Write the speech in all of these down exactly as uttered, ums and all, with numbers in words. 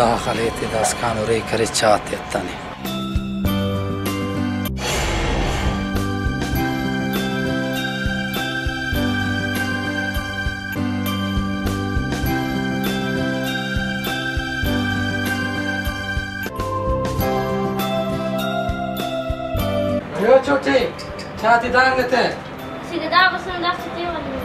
دا خلیتے داسکان ارے کرے چاتے اتنے۔ ایہو چوٹی، چاتے دانگ تے۔ اسہ گداغ ئسے ہم دافتے تیوہ ہلنگ۔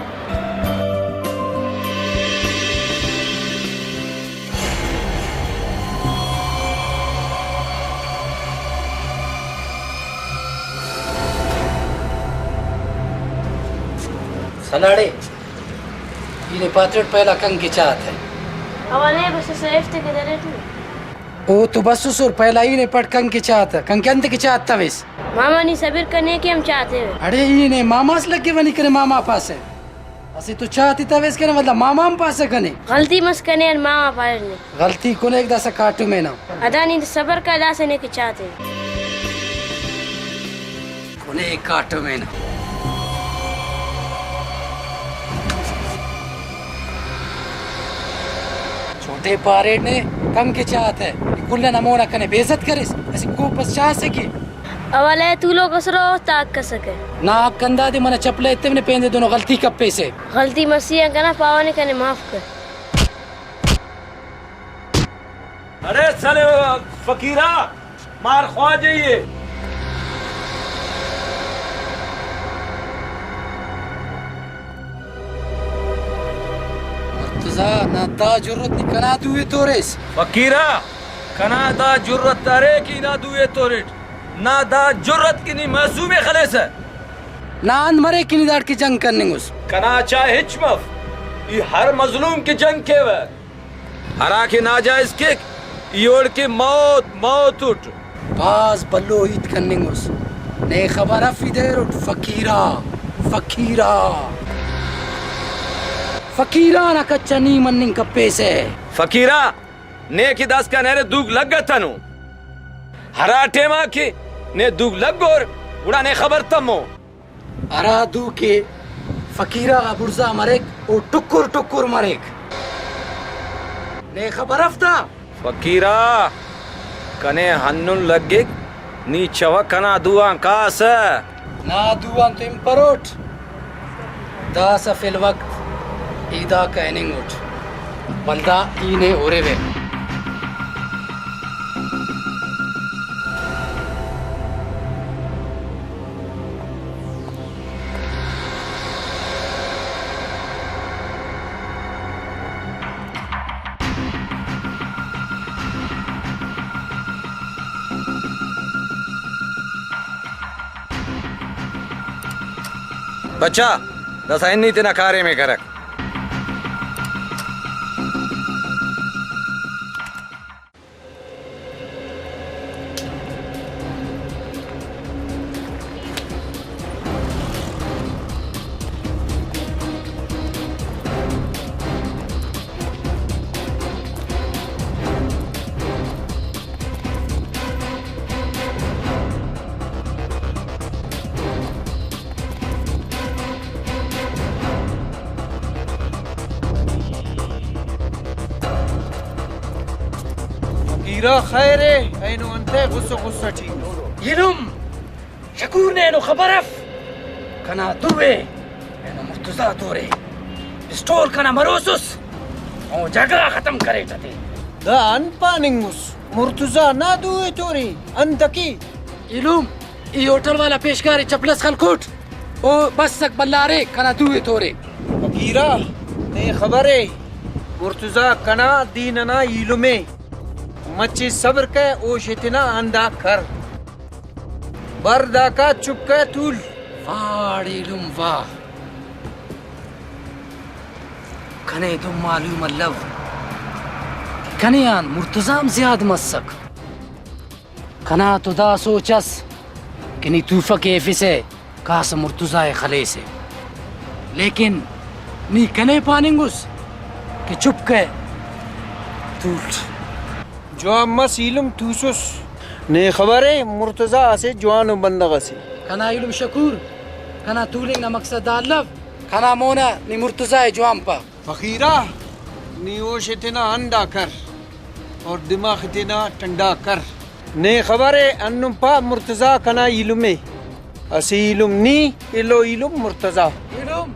سلاڑے، ای نے پاتریٹ پہلا کن کہ چاتے؟ اوالے بس اسہ ایفتے کہ دریٹ نے۔ او تو بسوسر، پہلا ای نے پٹ کن کہ چاتے، کن کہ انت کہ چاتویس؟ ماما نی صبر کنے کہ ہم چاتے۔ اڑے ای نے ماماس لگے ونی کنے ماما پاسے۔ اسہ تو چاتے تویس کنے، ولدا ماما ہم پاسہ کنے۔ غلطی مس کنے ان ماما پاریر نے۔ غلطی کنیک داسہ کاٹم ءِ نا۔ ادا نی صبر کا داسہ نے کہ چاتے۔ کنے کاٹم ءِ نا۔ چوٹے پاریٹ نے کن کہ چاتے۔ کل انا مونا کنے بے عزت کریس۔ اسہ کوپس چاسے کہ۔ اوالے تولوک ئسرہ، اوفتا حق ئسکہ۔ نا حق ہندادے منہ چپلہ ایتو نے پین دے دنو غلطی کپیسے۔ غلطی مسیہ کنا، پاوہ نے کنے معاف کر۔ اڑے سلے فقیرا، مار خواجہ ءِ۔ مرتضی، نا دا جرت نی کنا دو ءِ توریس؟ فقیرا، کنا دا جرت ارے کہ ای نا دو ءِ توریٹ؟ نا دا جرت کہ نی معصوم ءِ خلیسہ؟ نا انت مریک کہ نی داڑکن جنگ کننگ اس۔ کنا چا ہچ مف، ای ہر مظلوم کہ جنگ کیوہ، ہرا کہ ناجائز کیک، ای اوڑکن موت، موت اٹ۔ بھاز بھلو ہیت کننگ اس۔ نے خبر اف ای دیر اٹ فقیرا، فقیرا۔ فقیرا نا کچ آ نی مننگ کپیسہ۔ فقیرا، نے کہ داسکان ارے دوک لگتنو۔ ہرا ٹائما کہ نے دوک لگور، گڑا نے خبر تمو۔ ہرا دو کہ فقیرا غا بڑزا مریک، او ٹکر ٹکر مریک۔ نے خبر اف تا؟ فقیرا، کنے ہندن لگک، نی چوہ کنا دو آن کاسہ۔ نا دو آن تو ہنپروٹ۔ داسہ فی الوقت ای داکا ہننگ اٹ، ولدا ای نے ہُرِوے۔ بچا، داسہ ہنی تینا کاریم ءِ کرک۔ فقیرا خیر ءِ، اینو انتئے غصہ غصہ ٹی؟ ایلم، شکور نے اینو خبر اف؟ کنا دو ءِ، اینو مرتضی تورے۔ پسٹول کنا مروسس، او جھگڑا ختم کریٹ تے۔ دا انت پاننگ اس، مرتضی نا دو ءِ تورے، انت کہ؟ ایلم، ای ہوٹل والا پیشکار ءِ چپلس خلکوٹ، او بسک بلارے، کنا دو ءِ تورے۔ فقیرا، نے خبر ءِ، مرتضی کنا دین انا ایلم ءِ۔ مچے صبر کئے، ہوش ءِ تینا ہندا کر۔ بر داکا چپ کئے تول۔ واہ ایلم واہ۔ کنے دن معلوم الو کہ کنے آن مرتضی ہم زیات مسک۔ کنا تو دا سوچ ئس کہ نی توفک ایفسہ کاسہ مرتضی ءِ خلیسہ، لیکن نی کنے پاننگ اس کہ چپ کئے، تولٹ۔ جوان مس ایلم، توسس۔ نے خبر ءِ مرتضی اسہ جوانو بندغ اسے۔ کنا ایلم شکور، کنا تولنگ نا مقصد دا الو، کنا مونا نی مرتضی ءِ جوان پا۔ فقیرا، نی ہوش ءِ تینا ہندا کر۔ اور دماغ تینا ٹھنڈا کر۔ نے خبر ءِ، ہندن پا مرتضی کنا ایلم ءِ۔ اسہ ایلم نی، ایلو ایلم مرتضی۔ ایلم،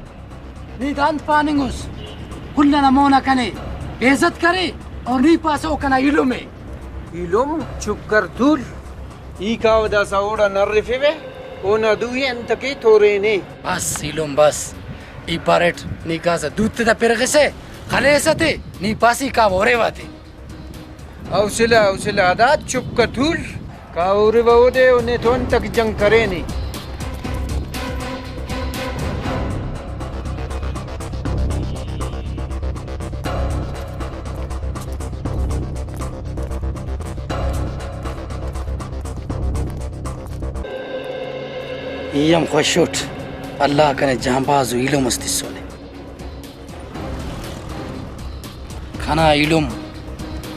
نی دانت پاننگ اس، کل ئنا مونا کنے بے عزت کرے اور نی پاسہ او کنا ایلم ءِ۔ ایلم، چپ کر تول۔ ای کاوہ داسہ اوڑان ہرفیوہ، اونا دوئی انتکے تورینے؟ بس ایلم بس، ای پاریٹ نی کاسہ دوتے تا پرغسہ، خلیسہ تے، نی پاسی کاوہ ہریوہ تے۔ حوصلہ، حوصلہ ادا، چپ کا تول۔ کاوہ ہریوہ اودے، او نے تو انتک جنگ کرینے؟ ای ہم خوش اٹ، اللہ کنے جانباز و ایلم اس تسنے۔ کنا ایلم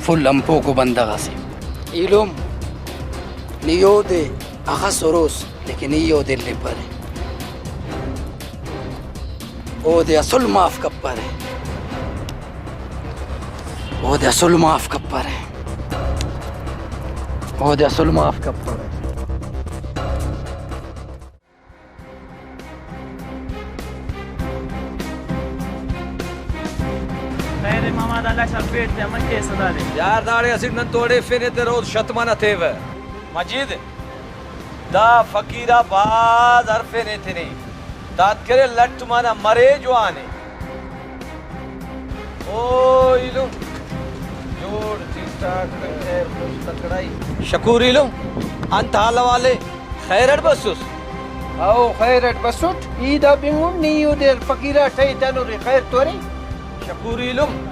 فل امپوکو بندغ اسے۔ ایلم، نی اودے اخس اروس، لیکن ای اودے الیپرے۔ اودے اسل معاف کپرے۔ اودے اسل معاف کپرے۔ اودے اسل معاف کپرے۔ خیر ماما، دا لس آ پیٹ تے امر کیسہ دادے؟ یار داڑے اسٹ نن تو اڑے فینے تے روز شتمانہ تیوہ۔ مجید، دا فقیرا بھاز ہرفینے تینے۔ داد کرے لٹ مانا مرے جوانے۔ او ایلم، جوڑ ٹھیک ٹھاک، خیر خوش تکڑائی۔ شکور ایلم، انت حال حوالے؟ خیر اٹ بسس؟ او خیر اٹ بسٹ، ای دا بنگن نی اودے فقیرا ٹہیتانرے، خیر تو ارے؟ شکور ایلم،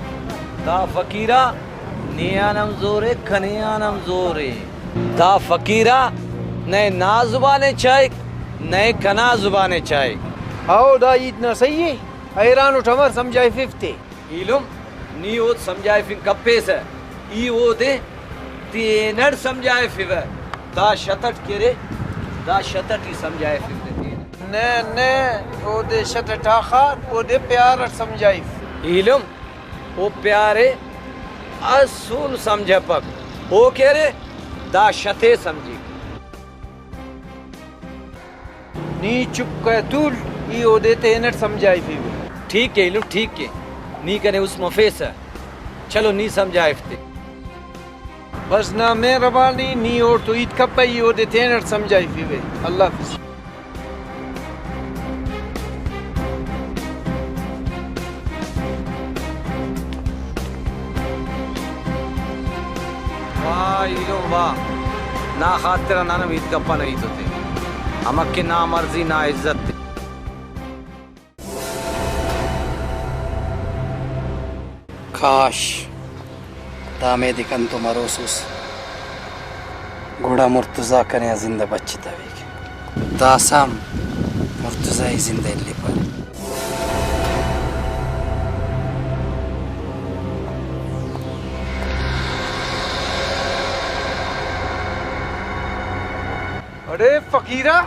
دا فقیرا نے آن ہم زورے، کنے آن ہم زورے۔ دا فقیرا نئے نا زبان ءِ چائک، نئے کنا زبان ءِ چائک۔ ہاؤ، دا ہیت نا صحیح ءِ۔ حیران اٹ امر سمجھائفیو تے۔ ایلم، نی اود سمجھائفنگ کپیسہ، ای اودے تینٹ سمجھائفیوہ۔ دا شت اٹ کہ ارے، دا شت اٹ ای سمجھائفیو تے تینٹ۔ نہ، نہ، اودے شت اٹ آخار، اودے پیار اٹ سمجھائف۔ ایلم، او پیار ءِ اسل سمجھپک۔ او کہ ارے، دا شتے سمجھک۔ نی چپ کہ تول، ای اودے تینٹ سمجھائفیوہ۔ ٹھیک ءِ ایلم، ٹھیک ءِ۔ نی کنے است مفیسہ۔ چلو، نی سمجھائف تے۔ بس نا مہربانی، نی اوڑتون ہیت کپہ، ای اودے تینٹ سمجھائفیوہ۔ اللہ حافظ۔ واہ ایلم واہ، نا خاطر آ نن ہم ہیت کپنہ ہیت تے، ہمک کہ نا مرضی نا عزت تے۔ کاش دامے دے کنتون مروسس، گڑا مرتضی کنے آ زندہ بچتویک۔ داسہ ہم مرتضی ءِ زندہ الیپرہ۔ اڑے فقیرا،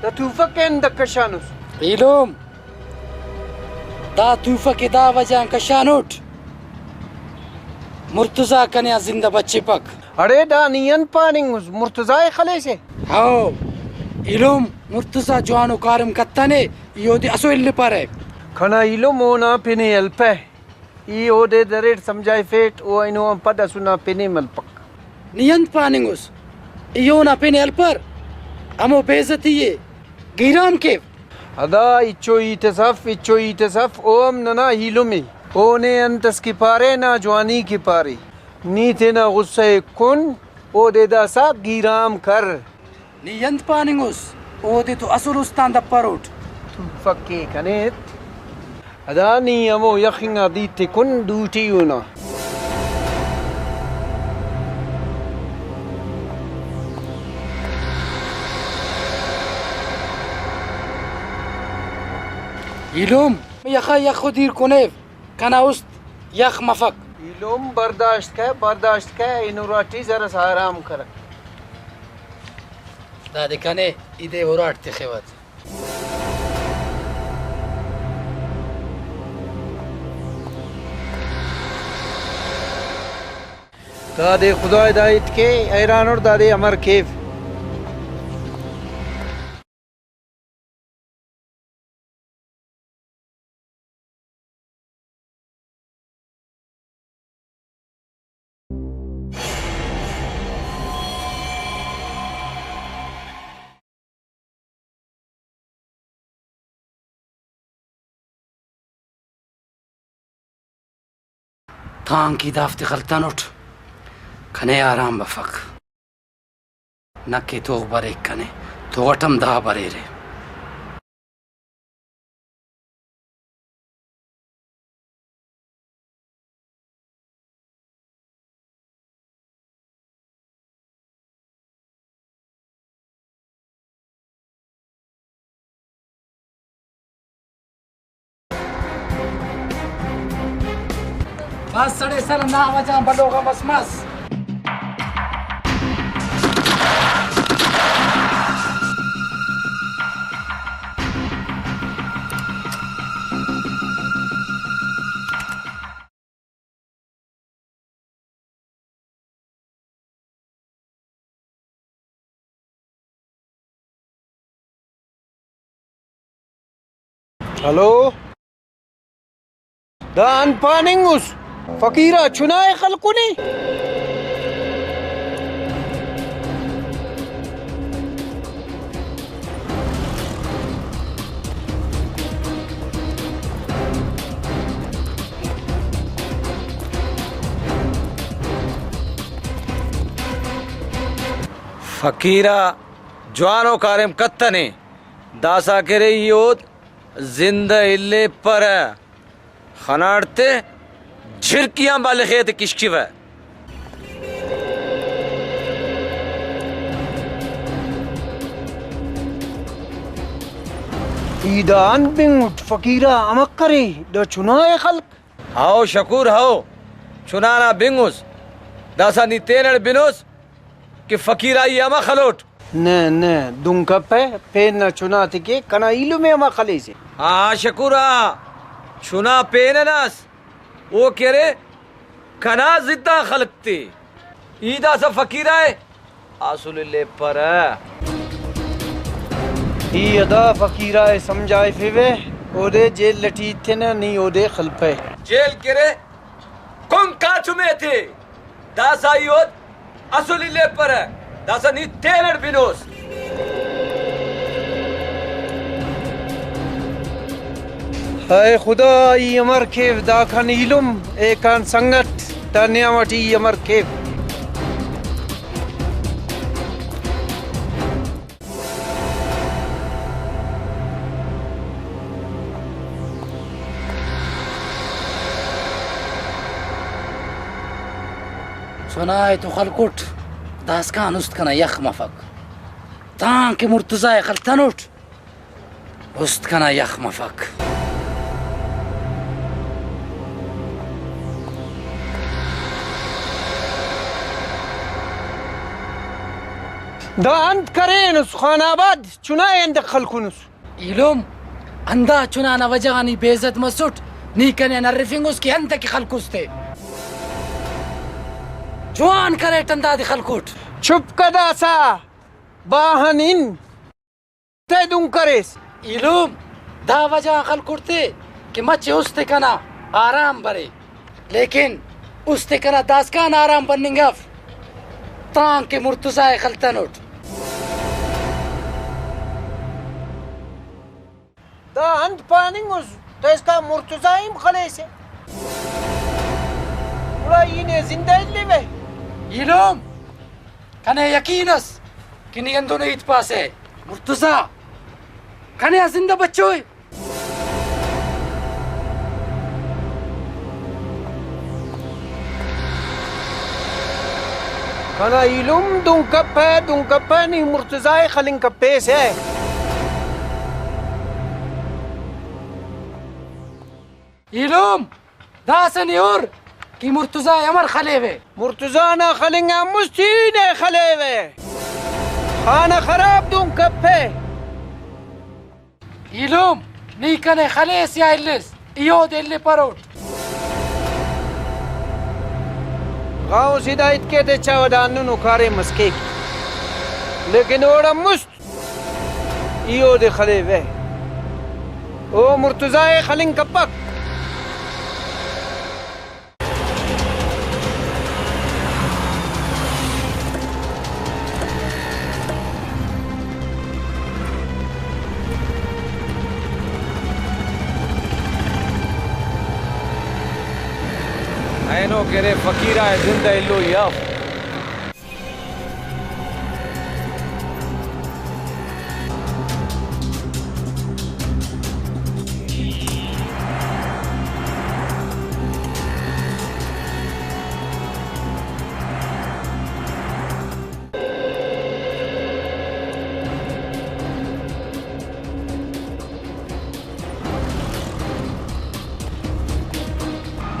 دا تحفہ کین دا کشانس؟ ایلم، دا تحفہ کہ دا وجہ آن کشانٹ، مرتضی کنے آ زندہ بچپک۔ اڑے دا نی انت پاننگ اس، مرتضی ءِ خلیسہ؟ ہاؤ ایلم، مرتضی جوانو کاریم کتنے، ای اودے اسو الیپرہ۔ کنا ایلم اونا پن ءِ ہلپہ، ای اودے دریٹ سمجھائفیٹ، او اینو آن پد اسو نا پن ءِ ملپک۔ نی انت پاننگ اس؟ ای اونا پن ءِ ہلپر، ہمو بے عزتی ءِ گیرام کیو۔ ادا ہچو ہیت اس اف، ہچو ہیت اس اف، او ہم ننا ایلم ءِ۔ او نے انت اس کہ پارے، نا جوانی کہ پارے۔ نی تینا غصہ ءِ کن، اودے داسہ گیرام کر۔ نی انت پاننگ اس؟ اودے تو اسل است آن دپروٹ۔ تحفہ کیک کنے۔ ادا نی ہمو یخ انگا دے تے کن دوٹی اونا۔ ایلم، یخا یخ و دیر کنیو، کنا است یخ مفک۔ ایلم، برداشت کہ، برداشت کہ، اینو راٹی زرس آرام کرک۔ دادے کنے ای دے اراٹ تخوت۔ دادے خدائے دا ہیت کے، حیران اٹ دادے امر کیو۔ تانکہ دافتے خلتنٹ، کنے آرام بفک۔ نہ کہ تغ بریک کنے، تغٹ ہم دا بریرہ۔ بس سڑے سر نا وجہ بلوغ مس مس۔ ہلو، دا انت پاننگ اس، فقیرہ چنا ءِ خلکنے؟ فقیرہ جوانو کاریم کتنے، داسا کہ ارے ای اود زندہ الیپرہ، خناٹ تے جھرکی آن بالخے تے کشکیوہ۔ ای دا انت بنگٹ فقیرہ، امک کرے دا چنا ءِ خلک؟ ہئو شکور ہئو، چنا نا بنگ اس، داسہ نی تینٹ بنوس کہ فقیرہ ای امہ خلوٹ۔ نہ نہ، دن کپہ، پین نا چنا تے کے، کنا ایلم ءِ امہ خلیسے۔ ہاں شکور آ، چنا پین ئنا ئس، او کہ ارے کنا ضد آن خلک تے۔ ای داسہ فقیرہ ءِ اسل الیپرہ۔ ای ادا فقیرہ ءِ سمجھائفیوہ، اودے جیل ٹی ایتنہ، نی اودے خلپہ۔ جیل کہ ارے کن کاٹم ایتے، داسہ ای اود اسل الیپرہ، داسہ نی تینٹ بنوس۔ اے خدا، ای امر کیو داکان ایلم، ایکان سنگت، دا نیام اٹی ای امر کیو؟ چنا ءِ تو خلکٹ، داسکان است کنا یخ مفک۔ تانکہ مرتضی ءِ خلتنٹ، است کنا یخ مفک۔ دا انت کرینس خان آباد؟ چنا ءِ انت خلکنس؟ ایلم، ہندا چنا نا وجہ غا نی بے عزت مسٹ، نی کنے آن ارفنگ اس کہ انتکہ خلکس تے۔ جوان کریٹ ہندادے خلکٹ۔ چپ کہ داسہ باہن ہن۔ تے دن کریس۔ ایلم، دا وجہ غان خلکٹ تے کہ مچہ است کنا آرام برے، لیکن است کنا داسکان آرام بننگ اف، تانکہ مرتضی ءِ خلتنٹ۔ دا انت پاننگ اس، تو اسکا مرتضی ہم خلیسے، گڑا ای نے زندہ الیوہ؟ ایلم، کنے یقین اس کہ نی ہندن ہیت پاسہ۔ مرتضی، کنے آ زندہ بچوئے؟ کنا ایلم، دن کپہ، دن کپہ، نی مرتضی ءِ خلنگ کپیسہ۔ ایلم، داسہ نے ہر کہ مرتضی ءِ امر خلیوہ؟ مرتضی نا خلنگ آن مست ای نے خلیوہ۔ خانہ خراب دن کپہ۔ ایلم، نی کنے خلیس یا الس، ای اودے الیپروٹ۔ غاؤ سیدھا ہیت کے تے چا ودان نو کاریم اس کیک۔ لیکن اوڑا مست ای اودے خلیوہ۔ او مرتضی ءِ خلنگ کپک۔ اینو کہ ارے فقیرہ ءِ زند ءِ ایلو ءِ اف۔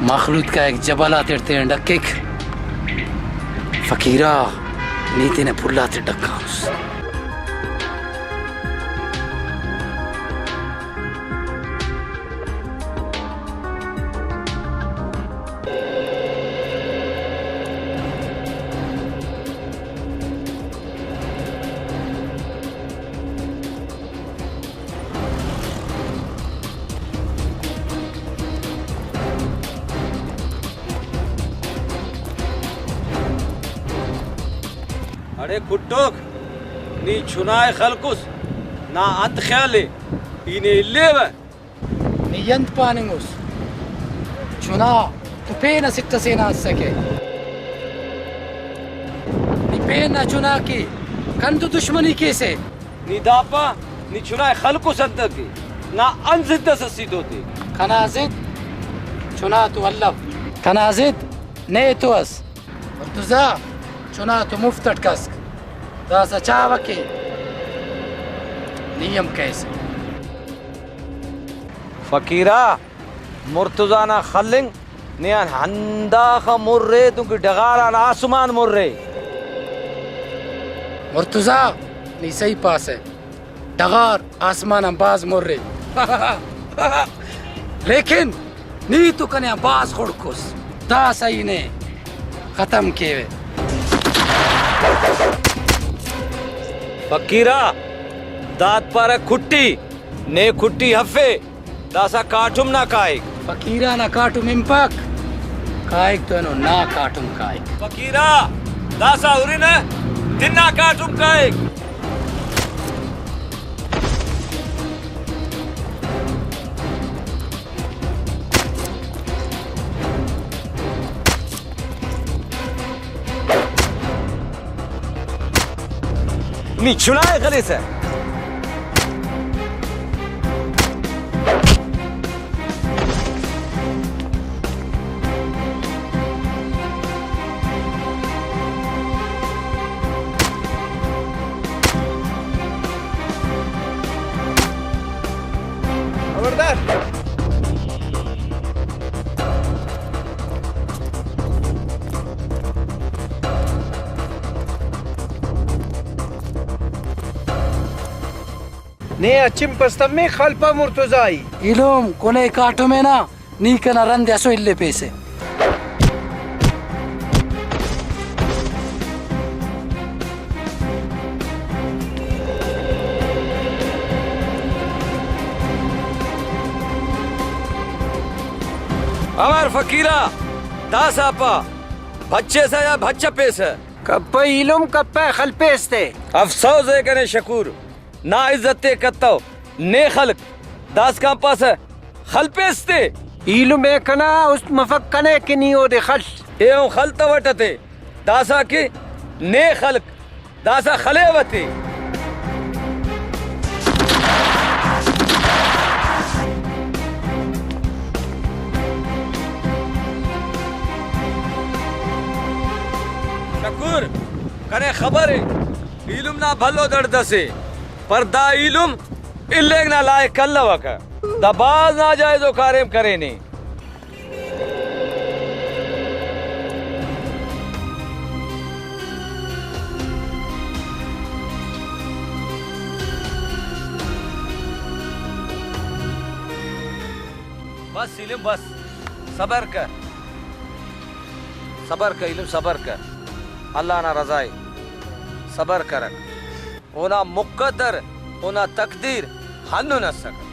مخلوق کائک جبل آتیٹ تینا ڈکک۔ فقیرا، نی تینا پھل آتیٹ ڈکانس۔ اڑے کٹوک، نی چنا ءِ خلکس، نا انت خیال ءِ؟ ای نے الیوہ؟ نی انت پاننگ اس؟ چنا تو پین اسٹ اسے نا اسکہ۔ نی پین نا چنا کے کن تو دشمنی کیسے؟ نی دا پا، نی چنا ءِ خلکس انتکہ؟ نا انت ضد اس اسیت اوتے؟ کنا ضد چنا تو الو، کنا ضد نے تو اس۔ مرتضی، چنا تو مفت اٹ کسک، داسہ چاوہ کہ نی ہم کیسہ۔ فقیرا، مرتضی نا خلنگ نے آن ہنداخہ مر ءِ دنکہ ڈغار آن آسمان مر ءِ۔ مرتضی، نی صحیح پاسہ، ڈغار آسمان آن بھاز مر ءِ۔ لیکن نی تو کنے آن بھاز خڑک اس، داسہ ای نے ختم کیوہ۔ فقیرا، داد پارہ کھٹی، نے کھٹی ہفے، داسہ کاٹم نا کائک۔ فقیرا نا کاٹم ہنپک، کائک تو اینو نا کاٹم کائک۔ فقیرا، داسہ ہرنہ، تینا کاٹم کائک۔ نی چنا ءِ خلیسہ۔ خبردار۔ نے اچنپس تمے خلپہ مرتضی۔ ایلم کنے کاٹم ءِ نا، نی کنا رند اسو الیپیسہ۔ امر فقیرا، داسہ پا، بچیسہ یا بچپیسہ؟ کپہ ایلم کپہ، خلپیس تے۔ افسوس ءِ کنے شکور، نا عزت تے کتو، نے خلک داسکان پاسہ خلپیس تے۔ ایلم ءِ کنا است مفک کنے کہ نی اودے خل۔ ایہن خلتوٹ تے، داسہ کہ نے خلک داسہ خلیوہ تے۔ شکور، کنے خبر ءِ، ایلم نا بھلو دڑد اسے، پر دا ایلم الینگ نا لائق الوکہ۔ دا بھاز ناجائزو کاریم کرینے۔ بس سلیم، بس، صبر کر۔ صبر کر ایلم، صبر کر، اللہ نا رضا ءِ، صبر کرک۔ اونا مقدر، اونا تقدیر ہندن اسکہ۔